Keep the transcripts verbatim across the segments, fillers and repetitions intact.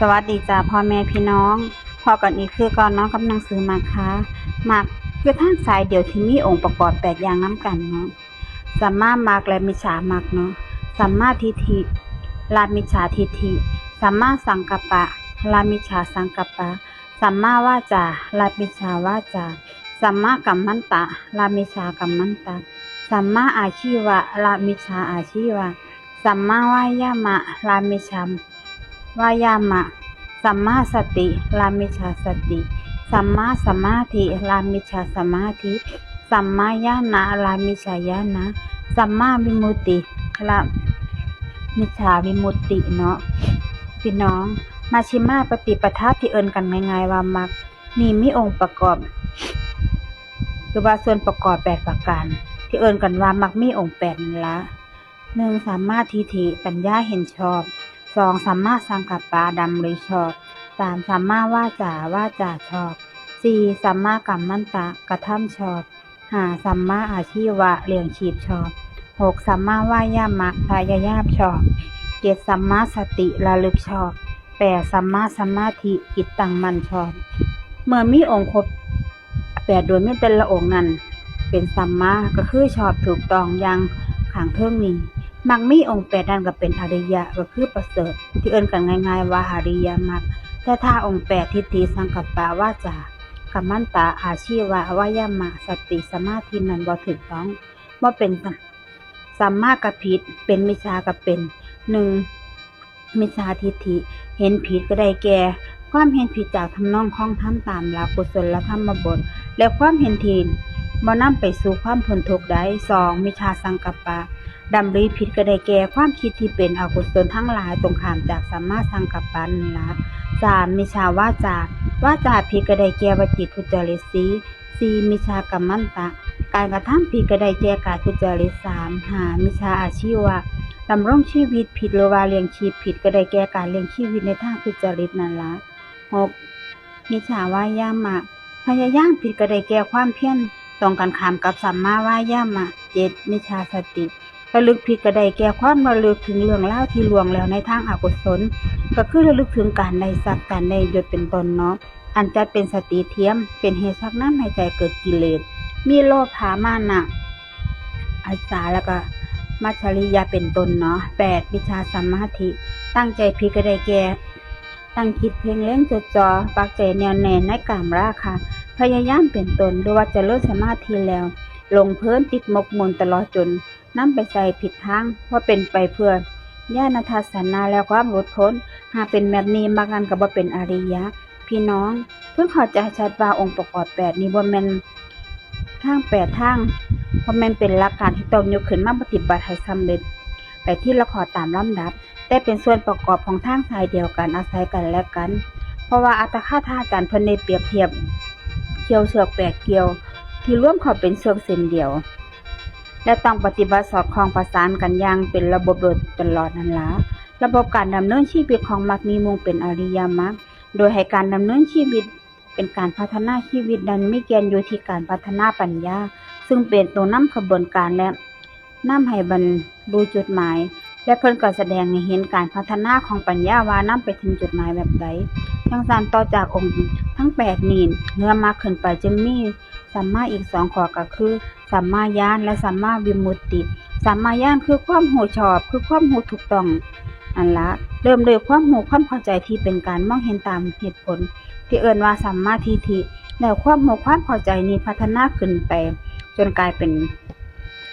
สวัสดีจ้าพ่อแม่พี่น้อง พ้อกันอีกคือเก่าเนาะกับหนังสือมรรคค่ะ มรรคคือทางสายเดียวที่มีองค์ประกอบแปดอย่างนำกันเนาะ สัมมามัคและมิจฉามัคเนาะ สัมมาทิฏฐิละมิจฉาทิฏฐิ สัมมาสังกัปปะละมิจฉาสังกัปปะ สัมมาวาจาละมิจฉาวาจา สัมมากัมมันตะละมิจฉากัมมันตะ สัมมาอาชีวะละมิจฉาอาชีวะ สัมมาวายามะละมิจฉาวายามะ สัมมาสติละมิจฉาสติ สัมมาสมาธิละมิจฉาสมาธิ สัมมาญาณะละมิจฉาญาณะ สัมมาวิมุตติละมิจฉาวิมุตติเนาะ พี่น้อง มัชฌิมาปฏิปทาที่เอิ้นกันง่ายๆว่ามรรคนี่มีองค์ประกอบ คือว่าส่วนประกอบแปดประการ ที่เอิ้นกันว่ามรรคมีองค์แปดนั่นละ หนึ่ง สัมมาทิฏฐิ ปัญญาเห็นชอบ สอง สัมมาสังกัปปะ ดำริชอบ สาม สัมมาวาจา วาจาชอบ สี่ สัมมากัมมันตะ กระทำชอบ ห้า สัมมาอาชีวะ เลี้ยงชีพชอบ หก สัมมาวายามะ พยายามชอบ เจ็ด สัมมาสติ ระลึกชอบ แปด สัมมาสมาธิ จิตตั้งมั่นชอบ เมื่อมีองค์ครบแปดโดยมีแต่ละองค์นั้นเป็นสัมมา ก็คือชอบถูกต้องอย่างข้างเทิงนี้ มรรคมีองค์แปดนั้นก็เป็นอริยะ ก็คือประเสริฐ ที่เอิ้นกันง่ายๆว่าอริยมรรค แต่ถ้าองค์แปด ทิฏฐิ สังกัปปะ วาจา กัมมันตะ อาชีวะ วายามะ สติ สมาธินั้นบ่ถูกต้อง บ่เป็นสัม สัมมาก็ผิด เป็นมิจฉาก็เป็น หนึ่ง มิจฉาทิฏฐิ เห็นผิดก็ได้แก่ ความเห็นผิดจากทำนองครองธรรมตามหลักกุศลธรรมบท และความเห็นที่บ่นำไปสู่ความพ้นทุกข์ได้ สอง มิจฉาสังกัปปะ ดำริผิดก็ได้แก่ ความคิดที่เป็นอกุศลทั้งหลายตรงข้ามจากสัมมาสังกัปปะนั่นละ สาม มิจฉาวาจา วาจาผิดก็ได้แก่วจีทุจริตสี่ สี่ มิจฉากัมมันตะ การกระทำผิดก็ได้แก่กายทุจริต สาม ห้า มิจฉาอาชีวะ ดำรงชีวิตผิดหรือว่าเลี้ยงชีพผิดก็ได้แก่การเลี้ยงชีวิตในทางทุจริตนั่นละ หก มิจฉาวายามะ พยายามผิดก็ได้แก่ความเพียรตรงกันข้ามกับสัมมาวายามะ เจ็ด มิจฉาสติ ระลึกผิดก็ได้แก่ความระลึกถึงเรื่องราวที่ล่วงแล้วในทางอกุศล ก็คือระลึกถึงการได้ทรัพย์ การได้ยศเป็นต้นเนาะ อันจัดเป็นสติเทียม เป็นเหตุชักนำให้ใจเกิดกิเลส มีโลภะ มานะ อัสสา แล้วก็มัจฉริยะเป็นต้นเนาะ แปด มิจฉาสมาธิ ตั้งใจผิดก็ได้แก่ ตั้งจิตเพ่งเล็งจดจ่อ ปักใจแน่วแน่ในกามราคะ พยายามเป็นต้น หรือว่าเจริญสมาธิแล้ว หลงเพลินติดหมกมุ่นตลอดจน นำไปใส่ผิดทาง ว่าเป็นไปเพื่อญาณทัศนะและความหลุดพ้น หากเป็นแบบนี้มรรคนั้นก็บ่เป็นอริยะ พี่น้อง เพิ่งเข้าใจชัดว่าองค์ประกอบแปดนี้บ่แม่นทางแปดทาง บ่แม่นเป็นหลักการที่ต้องยกขึ้นมาปฏิบัติให้สำเร็จ ไปทีละข้อตามลำดับ แต่เป็นส่วนประกอบของทางสายเดียวกัน อาศัยกันและกัน เพราะว่าอัตถกถาจารย์เพิ่นได้เปรียบเทียบเขี้ยวเชือกแปดเขี้ยว ที่รวมเข้าเป็นเชือกเส้นเดียว และต้องปฏิบัติสอดคล้องประสานกันอย่างเป็นระบบโดยตลอดนั่นละ ระบบการดำเนินชีวิตของมรรคมีมุ่งเป็นอริยมรรค โดยให้การดำเนินชีวิตเป็นการพัฒนาชีวิตนั้นมีแก่นอยู่ที่การพัฒนาปัญญา ซึ่งเป็นตัวนำขบวนการและนำให้บรรลุจุดหมาย และเพิ่นก็แสดงให้เห็นการพัฒนาของปัญญาว่านำไปถึงจุดหมายแบบใด จั่งซั้นต่อจากองค์ทั้งแปดนี้ เหนือมรรคขึ้นไปจึงมี สัมมาอีกสองข้อก็คือ สัมมาญาณและสัมมาวิมุตติ สัมมาญาณคือความรู้ชอบ คือความรู้ถูกต้อง อันละ เริ่มด้วยความรู้ความเข้าใจที่เป็นการมองเห็นตามเหตุผล ที่เอิ้นว่าสัมมาทิฏฐิ แล้วความรู้ความเข้าใจนี้พัฒนาขึ้นไป จนกลายเป็น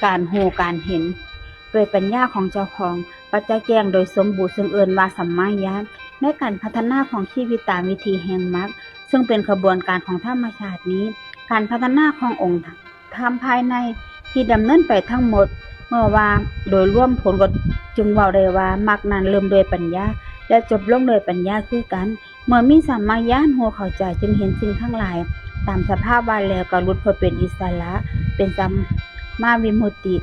การรู้การเห็น ด้วยปัญญาของเจ้าของ ประจักษ์แจ้งโดยสมบูรณ์ ซึ่งเอิ้นว่าสัมมาญาณ ในการพัฒนาของชีวิตตามวิถีแห่งมรรค ซึ่งเป็นขบวนการของธรรมชาตินี้ การพัฒนาขององค์ธรรมภายในที่ดำเนินไปทั้งหมด เมื่อว่าโดยรวมผลก็จึงเว้าได้ว่ามรรคนั้นเริ่มด้วยปัญญา และจบลงด้วยปัญญาคือกัน เมื่อมีสัมมาญาณรู้เข้าใจจึงเห็นสิ่งทั้งหลายตามสภาวะแล้วก็หลุดพ้นเป็นอิสระ เป็นสัมมาวิมุตติ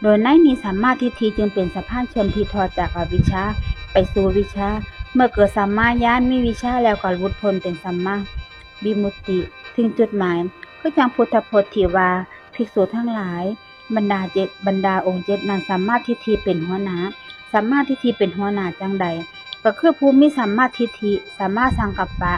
โดยในนี้สัมมาทิฏฐิจึงเป็นสะพานเชื่อมที่ทอดจากอวิชชาไปสู่วิชชา เมื่อเกิดสัมมาญาณมีวิชชาแล้วก็หลุดพ้นเป็นสัมมาวิมุตติ ถึงจุดหมาย คือจั่งพุทธพจน์ที่ว่า ภิกษุทั้งหลาย บรรดาเจ็ด บรรดาองค์เจ็ดนั้นสัมมาทิฏฐิเป็นหัวหน้า สัมมาทิฏฐิเป็นหัวหน้าจั่งใด ก็คือผู้มีสัมมาทิฏฐิ สัมมาสังกัปปะ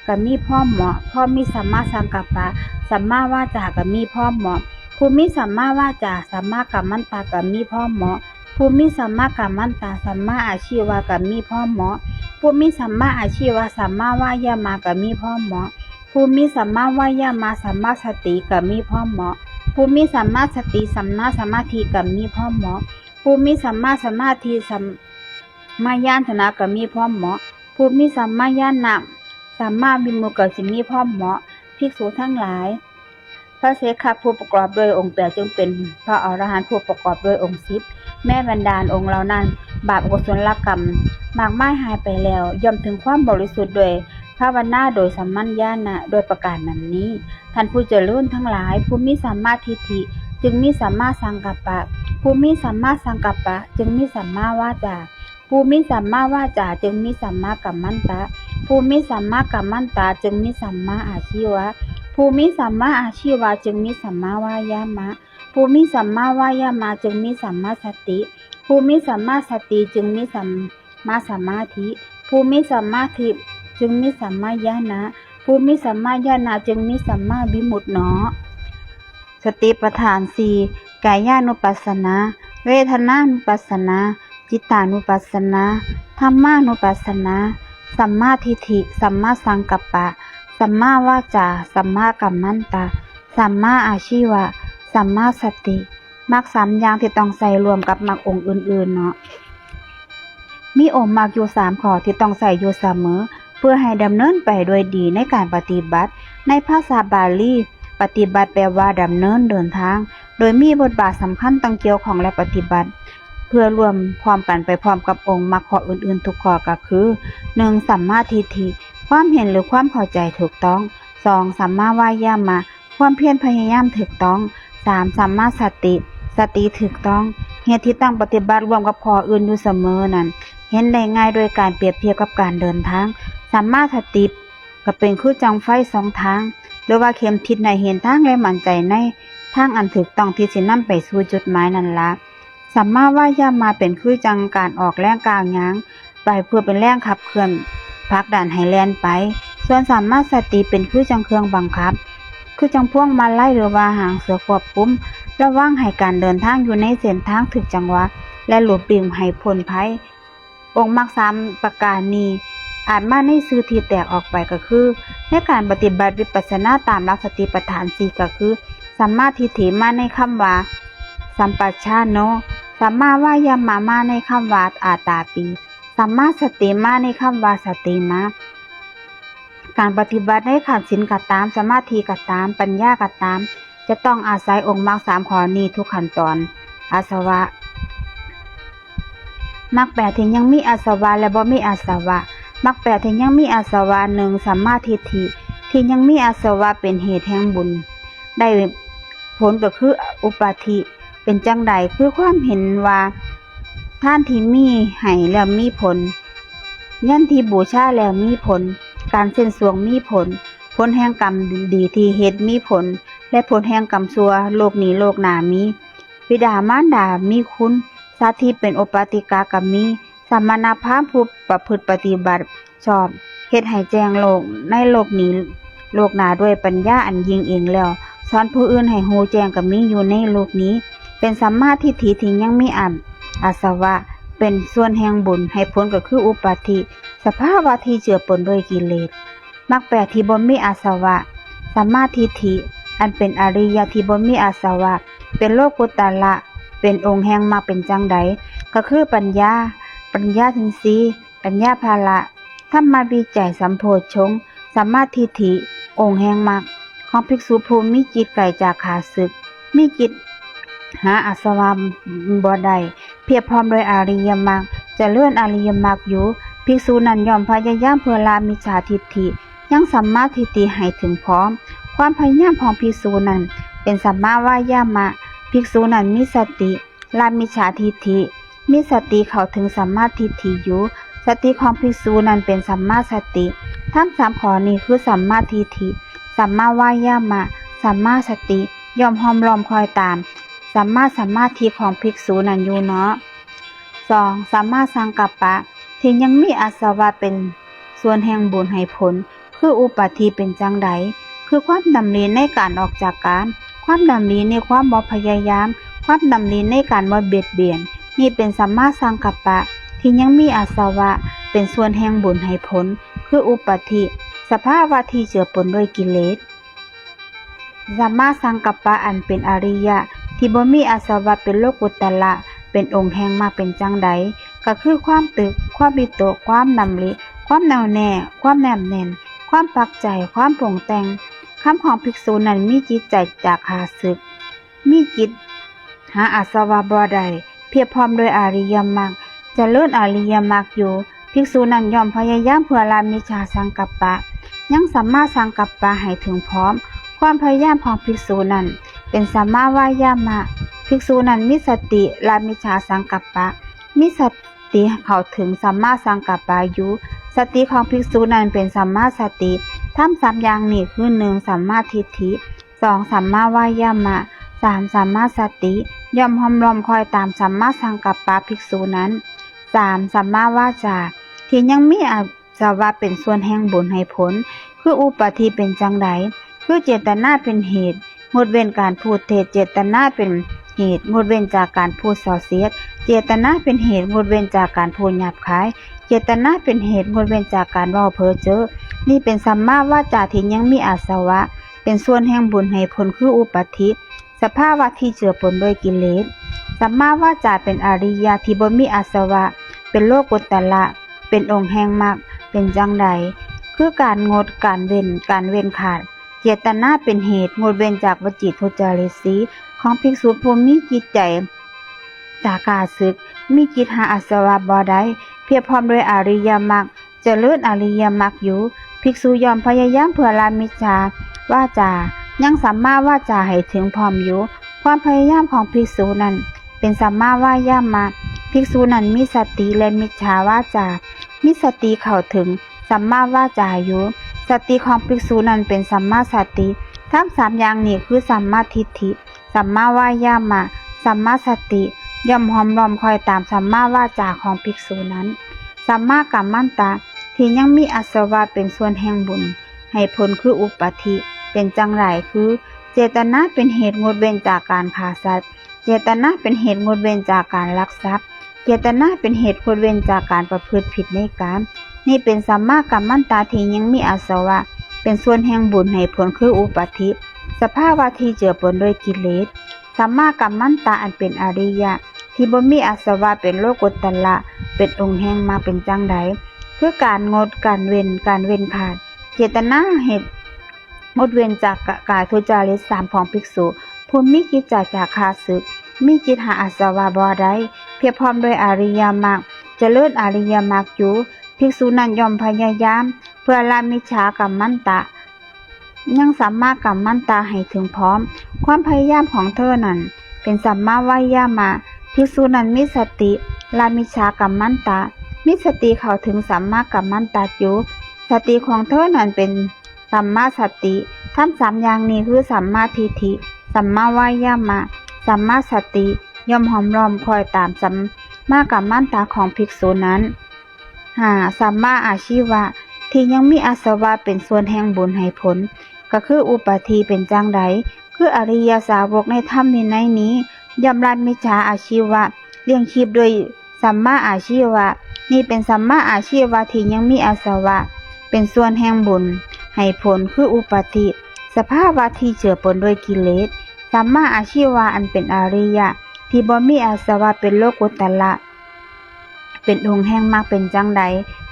ก็มีพร้อมเหมาะ พร้อมมีสัมมาสังกัปปะ สัมมาวาจาก็มีพร้อมเหมาะ ผู้มีสัมมาวาจา สัมมากัมมันตะก็มีพร้อมเหมาะ ผู้มีสัมมากัมมันตะ สัมมาอาชีวะก็มีพร้อมเหมาะ ผู้มีสัมมาอาชีวะ สัมมาวายามะก็มีพร้อมเหมาะ ผู้มีสัมมาวายามะ สัมมาสติก็มีพร้อมเหมาะ ผู้มีสัมมาสติ สัมมาสมาธิก็มีพร้อมเหมาะ ผู้มีสัมมาสมาธิ สัมมาญาณะก็มีพร้อมเหมาะ ผู้มีสัมมาญาณะ สัมมาวิมุตติก็สิมีพร้อมเหมาะ ภิกษุทั้งหลาย พระเสขะผู้ประกอบด้วยองค์แปดจึงเป็นพระอรหันต์ผู้ประกอบด้วยองค์สิบ แม้บรรดาองค์เหล่านั้น บาปอกุศลกรรมมากมายหายไปแล้ว ย่อมถึงความบริสุทธิ์โดยภาวนาโดยสัมมาญาณะด้วยประการนั้นนี้ ท่านผู้เจริญทั้งหลาย ผู้มีสัมมาทิฏฐิ จึงมีสัมมาสังกัปปะ ผู้มีสัมมาสังกัปปะ จึงมีสัมมาวาจา ผู้มีสัมมาวาจา จึงมีสัมมากัมมันตะ ผู้มีสัมมากัมมันตะ จึงมีสัมมาอาชีวะ ผู้มีสัมมาอาชีวะ จึงมีสัมมาวายามะ ผู้มีสัมมาวายามะ จึงมีสัมมาสติ ผู้มีสัมมาสติ จึงมีสัมมาสมาธิ ผู้มีสัมมาธิ จึงมีสัมมาญาณะ ผู้มีสัมมาญาณะ จึงมีสัมมาวิมุตติเนาะ สติปัฏฐานสี่ กายานุปัสสนา เวทนานุปัสสนา จิตตานุปัสสนา ธรรมานุปัสสนา สัมมาทิฏฐิ สัมมาสังกัปปะ สัมมาวาจา สัมมากัมมันตะ สัมมาอาชีวะ สัมมาสติ มรรคสามอย่างที่ต้องใส่ร่วมกับมรรคองค์อื่นๆเนาะ มีองค์มรรคอยู่สามข้อที่ต้องใส่อยู่เสมอ เพื่อให้ดำเนินไปด้วยดีในการปฏิบัติ ในภาษาบาลี ปฏิบัติแปลว่าดำเนินเดินทาง โดยมีบทบาทสำคัญต้องเกี่ยวข้องและปฏิบัติ เพื่อร่วมพร้อมกันไปพร้อมกับองค์มรรคข้ออื่นๆทุกข้อก็คือ หนึ่ง สัมมาทิฏฐิ ความเห็นหรือความเข้าใจถูกต้อง สอง สัมมาวายามะ ความเพียรพยายามถูกต้อง สาม สัมมาสติ สติถูกต้อง เหตุที่ต้องปฏิบัติร่วมกับข้ออื่นอยู่เสมอนั้น เห็นได้ง่ายโดยการเปรียบเทียบกับการเดินทาง สัมมาสติ ก็เป็นคือจั่งไฟสองทาง หรือว่าเข็มทิศให้เห็นทางและมั่นใจในทางอันถูกต้องที่สินำไปสู่จุดหมายนั่นละ สัมมาวายามะเป็นคือจั่งการออกแรงก้าวย่าง ไปเพื่อเป็นแรงขับเคลื่อนผลักดันให้แล่นไป ส่วนสัมมาสติเป็นคือจั่งเครื่องบังคับ คือจั่งพวงมาลัยหรือว่าหางเสือควบคุม ระวังให้การเดินทางอยู่ในเส้นทางถูกจังหวะ และหลบหลีกให้พ้นภัย องค์มรรคสามประการนี้ อาจมาในชื่อที่แตกออกไปก็คือ ในการปฏิบัติวิปัสสนาตามหลักสติปัฏฐานสี่ก็คือ สัมมาทิฏฐิมาในคำว่า สัมปชัญโญ สัมมาวายามะมาในคำว่า อาตาปิ สัมมาสติมาในคำว่า สติมา การปฏิบัติในขั้นศีลก็ตาม สมาธิก็ตาม ปัญญาก็ตาม จะต้องอาศัยองค์มรรคสามข้อนี้ทุกขั้นตอน อาสวะ มรรคแปดที่ยังมีอาสวะและบ่มีอาสวะ มรรคแปดที่ยังมีอาสวะ หนึ่ง สัมมาทิฏฐิ ที่ยังมีอาสวะเป็นเหตุแห่งบุญ ได้ผลก็คืออุปาทิ เป็นจั่งใด คือความเห็นว่า ทานที่มีให้แล้วมีผล ยันที่บูชาแล้วมีผล การเส้นสวงมีผล ผลแห่งกรรมดีที่เฮ็ดมีผล และผลแห่งกรรมชั่วโลกนี้โลกหน้ามี บิดามารดามีคุณ สัตว์ที่เป็นอุปาติกะก็มี สมณพราหมณ์ผู้ประพฤติปฏิบัติชอบ เฮ็ดให้แจ้งโลกในโลกนี้โลกหน้าด้วยปัญญาอันยิ่งเองแล้ว สอนผู้อื่นให้ฮู้แจ้งก็มีอยู่ในโลกนี้ เป็นสัมมาทิฏฐิที่ยังมีอา อาสวะ เป็นส่วนแห่งบุญ ให้ผลก็คืออุปาทิ สภาวะที่เจือปนด้วยกิเลส มรรคแปดที่บ่มีอาสวะ สัมมาทิฏฐิ อันเป็นอริยะที่บ่มีอาสวะ เป็นโลกุตตระ เป็นองค์แห่งมรรคเป็นจั่งใด ก็คือปัญญา ปัญญาอินทรีย์ ปัญญาพละ ธรรมวิจัยสัมโพชฌงค์ สัมมาทิฏฐิ องค์แห่งมรรค ของภิกษุผู้มีจิตไกลจากข้าศึก มีจิตหาอาสวะบ่ได้ เพียบพร้อมด้วยอริยมรรค เจริญอริยมรรคอยู่ ภิกษุนั้นย่อมพยายามเพื่อละมิจฉาทิฏฐิ ยังสัมมาทิฏฐิให้ถึงพร้อม ความพยายามของภิกษุนั้นเป็นสัมมาวายามะ ภิกษุนั้นมีสติ ละมิจฉาทิฏฐิ มีสติเข้าถึงสัมมาทิฏฐิอยู่ สติของภิกษุนั้นเป็นสัมมาสติ ทั้งสามข้อนี้คือสัมมาทิฏฐิ สัมมาวายามะ สัมมาสติ ย่อมห้อมล้อมคอยตาม สัมมาสมาธิของภิกษุนั้นอยู่เนาะ สอง สัมมาสังกัปปะ ที่ยังมีอาสวะเป็นส่วนแห่งบุญให้ผล คืออุปัฏฐิเป็นจั่งใด คือความดำริในการออกจากกาม ความดำริในความบ่พยายาม ความดำริในการบ่เบียดเบียน นี่เป็นสัมมาสังกัปปะ ที่ยังมีอาสวะเป็นส่วนแห่งบุญให้ผล คืออุปัฏฐิ สภาวะที่เจือปนด้วยกิเลส สัมมาสังกัปปะอันเป็นอริยะ ที่บ่มีอาสวะเป็นโลกุตตระ เป็นองค์แห่งมรรคเป็นจั่งใด ก็คือความตึก ความวิตก ความดำริ ความแน่วแน่ ความแนบแน่น ความปักใจ ความปรุงแต่ง คำของภิกษุนั้นมีจิตใจจากข้าศึก มีจิตหาอาสวะบ่ได้ เพียบพร้อมด้วยอริยมรรค เจริญอริยมรรคอยู่ ภิกษุนั้นย่อมพยายามเพื่อละมิจฉาสังกัปปะ ยังสัมมาสังกัปปะให้ถึงพร้อม ความพยายามของภิกษุนั้นเป็นสัมมาวายามะ ภิกษุนั้นมีสติละมิจฉาสังกัปปะ มีสติเข้าถึงสัมมาสังกัปปะอยู่ สติของภิกษุนั้นเป็นสัมมาสติ ทำสามอย่างนี้คือ หนึ่ง สัมมาทิฏฐิ สอง สัมมาวายามะ สาม สัมมาสติ ย่อมห้อมล้อมคอยตามสัมมาสังกัปปะภิกษุนั้น สาม สัมมาวาจา ที่ยังมีอาสวะเป็นส่วนแห่งบุญให้ผล คืออุปัฏฐิเป็นจั่งใด คือเจตนาเป็นเหตุ งดเว้นการพูดเท็จ เจตนาเป็นเหตุ งดเว้นจากการพูดส่อเสียด เจตนาเป็นเหตุ งดเว้นจากการพูดหยาบคาย เจตนาเป็นเหตุ งดเว้นจากการเว้าเพ้อเจ้อ นี่เป็นสัมมาวาจาที่ยังมีอาสวะ เป็นส่วนแห่งบุญให้ผล คืออุปัฏฐิ สภาวะที่เจือปนด้วยกิเลส สัมมาวาจาเป็นอริยะที่บ่มีอาสวะ เป็นโลกุตตระ เป็นองค์แห่งมรรค เป็นจั่งใด คือการงด การเว้น การเว้นขาด เจตนาเป็นเหตุ งดเว้นจากวจีทุจริตสี่ ของภิกษุผู้มีจิตใจจากข้าศึก มีจิตหาอาสวะบ่ได้ เพียบพร้อมด้วยอริยมรรค เจริญอริยมรรคอยู่ ภิกษุย่อมพยายามเพื่อละมิจฉาวาจา ยังสัมมาวาจาให้ถึงพร้อมอยู่ ความพยายามของภิกษุนั้นเป็นสัมมาวายามะ ภิกษุนั้นมีสติและมิจฉาวาจา มีสติเข้าถึงสัมมาวาจาอยู่ สติของภิกษุนั้นเป็นสัมมาสติ ทั้งสามอย่างนี้คือสัมมาทิฏฐิ สัมมาวายามะ สัมมาสติ ย่อมห้อมล้อมคอยตามสัมมาวาจาของภิกษุนั้น สัมมากัมมันตะ ที่ยังมีอาสวะเป็นส่วนแห่งบุญ ให้ผลคืออุปัฏฐิ เป็นจั่งใด คือ เจตนาเป็นเหตุงดเว้นจากการฆ่าสัตว์ เจตนาเป็นเหตุงดเว้นจากการลักทรัพย์ เจตนาเป็นเหตุงดเว้นจากการประพฤติผิดในกาม นี่เป็นสัมมากัมมันตะที่ยังมีอาสวะ เป็นส่วนแห่งบุญให้ผลคืออุปัฏฐิ สภาวะที่เจือปนด้วยกิเลส สัมมากัมมันตะอันเป็นอริยะ ที่บ่มีอาสวะเป็นโลกุตตระ เป็นองค์แห่งมรรคเป็นจั่งใด คือการงด การเว้น การเว้นขาด เจตนาเหตุงดเว้นจากกายทุจริตสามของภิกษุ ผู้มีจิตใจจากข้าศึก มีจิตหาอาสวะบ่ได้ เพียบพร้อมด้วยอริยมรรค เจริญอริยมรรคอยู่ ภิกษุนั้นย่อมพยายาม เพื่อละมิจฉากัมมันตะ ยังสัมมากัมมันตะให้ถึงพร้อม ความพยายามของเธอนั้นเป็นสัมมาวายามะ ภิกษุนั้นมีสติละมิจฉากัมมันตะ มีสติเข้าถึงสัมมากัมมันตะอยู่ สติของเธอนั้นเป็นสัมมาสติ ทั้งสามอย่างนี้คือสัมมาทิฏฐิ สัมมาวายามะ สัมมาสติ ย่อมห้อมล้อมคอยตามสัมมากัมมันตะของภิกษุนั้น ห้า สัมมาอาชีวะ ที่ยังมีอาสวะเป็นส่วนแห่งบุญให้ผล ก็คืออุปัฏฐิเป็นจั่งใด คืออริยสาวกในธรรมวินัยนี้ ย่อมละมิจฉาอาชีวะ เลี้ยงชีพด้วยสัมมาอาชีวะ นี่เป็นสัมมาอาชีวะที่ยังมีอาสวะ เป็นส่วนแห่งบุญให้ผล คืออุปัฏฐิ สภาวะที่เจือปนด้วยกิเลส สัมมาอาชีวะอันเป็นอริยะ ที่บ่มีอาสวะเป็นโลกุตตระ เป็นองค์แห่งมรรคเป็นจั่งใด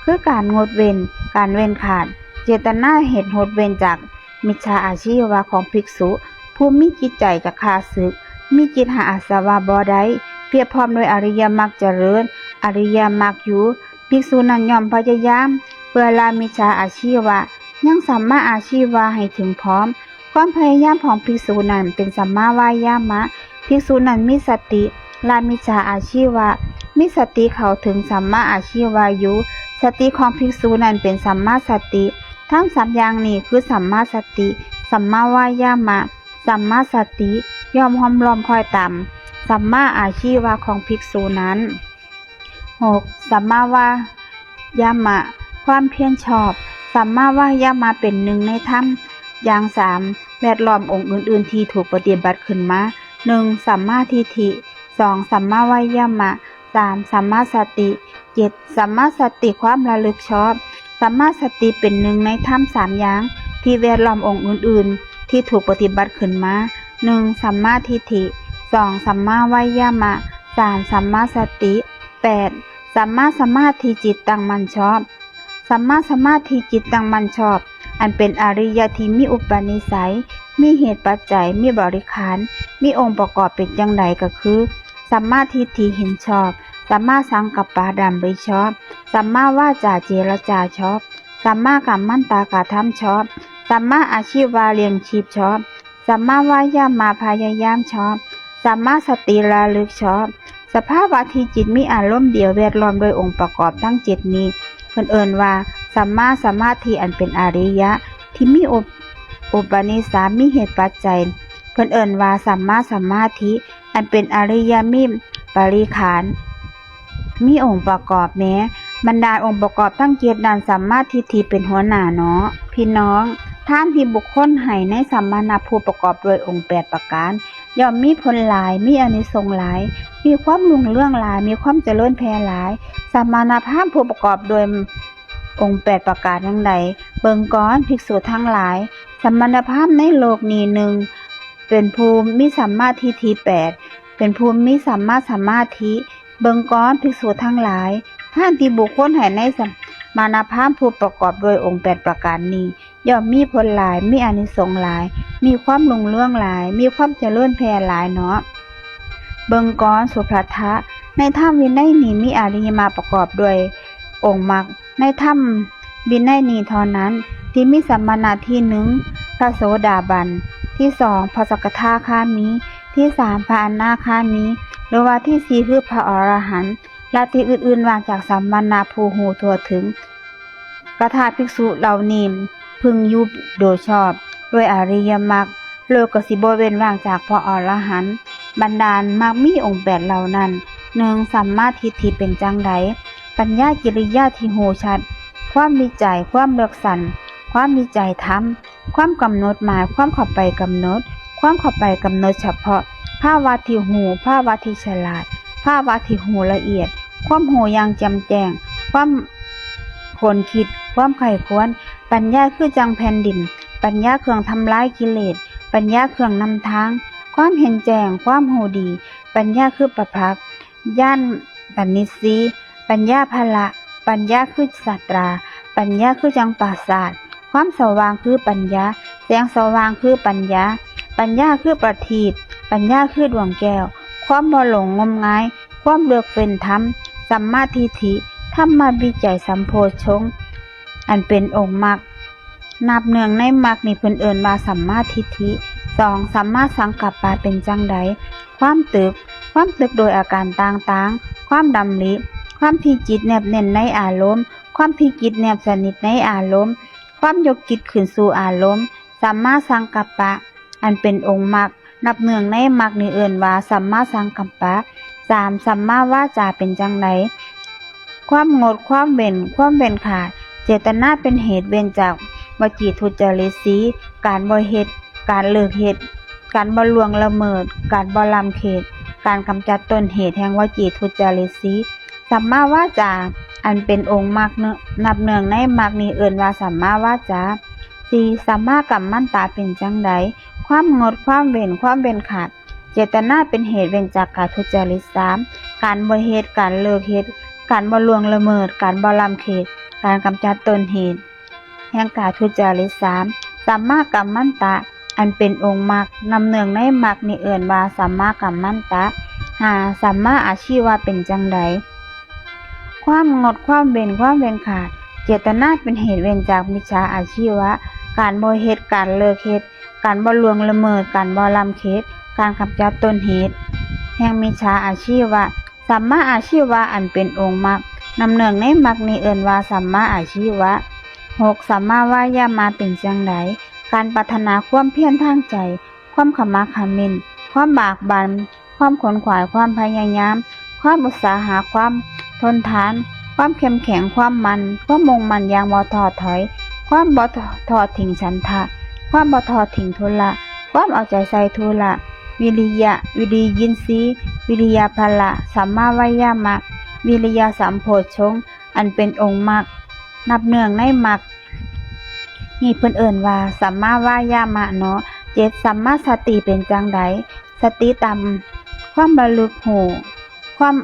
คือการงดเว้น การเว้นขาด เจตนาเหตุงดเว้นจากมิจฉาอาชีวะของภิกษุ ผู้มีจิตใจจากข้าศึก มีจิตหาอาสวะบ่ได้ เพียบพร้อมด้วยอริยมรรคเจริญ อริยมรรคอยู่ ภิกษุนั้นย่อมพยายาม เพื่อละมิจฉาอาชีวะ ยังสัมมาอาชีวะให้ถึงพร้อม ความพยายามของภิกษุนั้นเป็นสัมมาวายามะ ภิกษุนั้นมีสติละมิจฉาอาชีวะ มีสติเข้าถึงสัมมาอาชีวะอยู่ สติของภิกษุนั้นเป็นสัมมาสติ ทั้งสามอย่างนี้คือสัมมาสติ สัมมาวายามะ สัมมาสติ ย่อมห้อมล้อมคอยตามสัมมาอาชีวะของภิกษุนั้น หก สัมมาวา ยามะ ความเพียรชอบ สัมมาวายามะเป็นหนึ่งในธรรมอย่างสาม แวดล้อมองค์อื่นๆที่ถูกปฏิบัติขึ้นมา หนึ่ง สัมมาทิฏฐิ สอง สัมมาวายามะ สาม สัมมาสติ เจ็ด สัมมาสติความระลึกชอบ สัมมาสติเป็นหนึ่งในธรรมสามอย่างที่แวดล้อมองค์อื่นๆที่ถูกปฏิบัติขึ้นมา หนึ่ง สัมมาทิฏฐิ สอง สัมมาวายามะ สาม สัมมาสติ แปด สัมมาสมาธิจิตตั้งมั่นชอบ สัมมาสมาธิจิตตั้งมั่นชอบ อันเป็นอริยะที่มีอุปนิสัย มีเหตุปัจจัย มีบริขาร มีองค์ประกอบเป็นจั่งใดก็คือ สัมมาทิฏฐิเห็นชอบ สัมมาสังกัปปะดำริชอบ สัมมาวาจาเจรจาชอบ สัมมากัมมันตะกระทำชอบ สัมมาอาชีวะเลี้ยงชีพชอบ สัมมาวายามะพยายามชอบ สัมมาสติระลึกชอบ สภาวะที่จิตมีอารมณ์เดียวแวดล้อมโดยองค์ประกอบทั้งเจ็ดนี้ เพิ่นเอิ้นว่า สัมมาสมาธิอันเป็นอริยะ ที่มีอุปอุปนิสสามีเหตุปัจจัย เพิ่นเอิ้นว่า สัมมาสมาธิ อันเป็นอริยะมีปริขาร มีองค์ประกอบแม้ บรรดาองค์ประกอบทั้งเจ็ดนั้น สัมมาทิฏฐิเป็นหัวหน้าเนาะ พี่น้อง ทานที่บุคคลให้ในสมณะผู้ประกอบด้วยองค์แปดประการ ย่อมมีผลหลาย มีอานิสงส์หลาย มีความรุ่งเรืองหลาย มีความเจริญแผ่หลาย สมณพราหมณ์ผู้ประกอบด้วยองค์แปดประการอย่างใด เบิ่งก่อนภิกษุทั้งหลาย สมณพราหมณ์ในโลกนี้หนึ่ง เป็นผู้มีสัมมาทิฏฐิแปด เป็นผู้มีสัมมาสมาธิ เบิ่งก่อนภิกษุทั้งหลาย ทานที่บุคคลให้ในสมณพราหมณ์ผู้ประกอบด้วยองค์แปดประการนี้ ย่อมมีผลหลาย มีอานิสงส์หลาย มีความรุ่งเรืองหลาย มีความเจริญแผ่หลายเนาะ เบิ่งก่อนสุภัททะ ในธรรมวินัยนี้มีอริยมรรคประกอบด้วยองค์มรรค ในธรรมวินัยนี้เท่านั้น ที่มีสมณะที่หนึ่ง พระโสดาบัน ที่สอง พระสกทาคามี ที่สาม พระอนาคามี หรือว่าที่สี่ คือพระอรหันต์ และที่อื่นๆว่างจากสมณะผู้ฮู้ทั่วถึง กะถ้าภิกษุเหล่านี้พึงอยู่โดยชอบ ด้วยอริยมรรค โลกก็สิบ่เว้นว่างจากพระอรหันต์ บรรดามรรคมีองค์แปดเหล่านั้น หนึ่ง สัมมาทิฏฐิเป็นจั่งใด ปัญญากิริยาที่ฮู้ชัด ความวิจัย ความเลือกสรร ความวิจัยธรรม ความกำหนดหมาย ความเข้าไปกำหนด ความเข้าไปกำหนดเฉพาะ ภาวะที่ฮู้ ภาวะที่ฉลาด ภาวะที่ฮู้ละเอียด ความฮู้อย่างแจ่มแจ้ง ความค้นคิด ความใคร่ครวญ ปัญญาคือจั่งแผ่นดิน ปัญญาเครื่องทำลายกิเลส ปัญญาเครื่องนำทาง ความเห็นแจ้ง ความฮู้ดี ปัญญาคือประภักษ์ ญาณปณิชสี ปัญญาพละ ปัญญาคือศาสตรา ปัญญาคือจั่งปราสาท ความสว่างคือปัญญา แสงสว่างคือปัญญา ปัญญาคือประทีป ปัญญาคือดวงแก้ว ความบ่หลงงมงาย ความเลือกเป็นธรรม สัมมาทิฏฐิ ธรรมวิจัยสัมโพชฌงค์ อันเป็นองค์มรรค นับเนื่องในมรรคนี้เพิ่นเอิ้นว่าสัมมาทิฏฐิ สอง สัมมาสังกัปปะเป็นจั่งใด ความตรึก ความตรึกโดยอาการต่างๆ ความดำริ ความที่จิตแนบแน่นในอารมณ์ ความที่จิตแนบสนิทในอารมณ์ ความยกจิตขึ้นสู่อารมณ์ สัมมาสังกัปปะ อันเป็นองค์มรรค นับเนื่องในมรรคนี้เอิ้นว่าสัมมาสังกัปปะ สาม สัมมาวาจาเป็นจั่งใด ความงด ความเว้น ความเว้นขาด เจตนาเป็นเหตุเว้นจากวจีทุจริตสี่ การบ่เฮ็ด การเลิกเฮ็ด การบ่ล่วงละเมิด การบ่ล้ำเขต การกำจัดต้นเหตุแห่งวจีทุจริตสี่ สัมมาวาจา อันเป็นองค์มรรคเนอะ นับเนื่องในมรรคนี้เอิ้นว่าสัมมาวาจา สี่ สัมมากัมมันตะเป็นจั่งใด ความงด ความเว้น ความเว้นขาด เจตนาเป็นเหตุเว้นจากกาทุจริต สาม การบ่เฮ็ด การเลิกเฮ็ด การบ่ล่วงละเมิด การบ่ล้ำเขต การกำจัดต้นเหตุ แห่งกาทุจริต สาม สัมมากัมมันตะ อันเป็นองค์มรรค นับเนื่องในมรรคนี้เอิ้นว่าสัมมากัมมันตะ ห้า สัมมาอาชีวะเป็นจั่งใด ความงด ความเว้น ความเว้นขาด เจตนาเป็นเหตุเว้นจากมิจฉาอาชีวะ การบ่เฮ็ด การเลิกเฮ็ด การบ่ล่วงละเมิด การบ่ล้ำเขต การกำจัดต้นเหตุ แห่งมิจฉาอาชีวะ สัมมาอาชีวะอันเป็นองค์มรรค นับเนื่องในมรรคนี้เอิ้นว่าสัมมาอาชีวะ หก สัมมาวายามะเป็นจั่งใด การปรารถนาความเพียรทางใจ ความขมักเขม้น ความบากบั่น ความขนขวาย ความพยายาม ความอุตสาหะ ความทนทาน ความเข้มแข็ง ความมั่น ความมุ่งมั่นอย่างบ่ท้อถอย ความบ่ทอดทิ้งฉันทะ ความบ่ทอดทิ้งธุระ ความเอาใจใส่ธุระ วิริยะ วิริยินทรีย์ วิริยะพละ สัมมาวายามะ วิริยะสัมโพชฌงค์ อันเป็นองค์มรรค นับเนื่องในมรรค นี่เพิ่นเอิ้นว่าสัมมาวายามะเนาะ เจ็ด สัมมาสติเป็นจั่งใด สติตามความระลึกรู้ ความ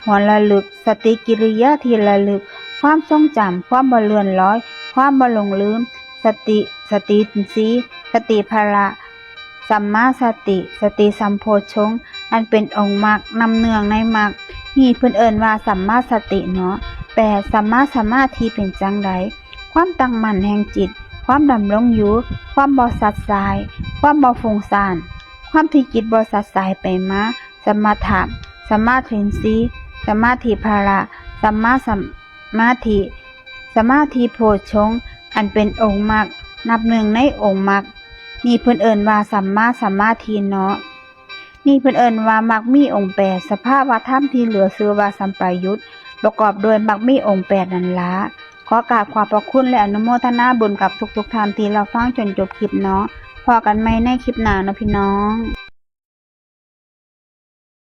หวนระลึก สติกิริยาที่ระลึก ความทรงจำ ความบ่เลื่อนลอย ความบ่หลงลืม สติ สติอินทรีย์ สติพละ สัมมาสติ สติสัมโพชฌงค์ อันเป็นองค์มรรค นับเนื่องในมรรค นี่เพิ่นเอิ้นว่าสัมมาสติเนาะ แปด สัมมาสมาธิเป็นจั่งใด ความตั้งมั่นแห่งจิต ความดำรงอยู่ ความบ่สัดสาย ความบ่ฟุ้งซ่าน ความที่จิตบ่สัดสายไปมา สมถะ สมาธิอินทรีย์ สมาธิพละ สัมมาสมาธิ สมาธิโพชฌงค์ อันเป็นองค์มรรค นับเนื่องในองค์มรรค นี่เพิ่นเอิ้นว่าสัมมาสมาธิเนาะ นี่เพิ่นเอิ้นว่ามรรคมีองค์แปด สภาวธรรมที่เหลือชื่อว่าสัมปยุต ประกอบด้วยมรรคมีองค์แปดนั่นละ ขอกราบขอบพระคุณและอนุโมทนาบุญกับทุกๆท่านที่รับฟังจนจบคลิปเนาะ พ้อกันใหม่ในคลิปหน้าเนาะพี่น้อง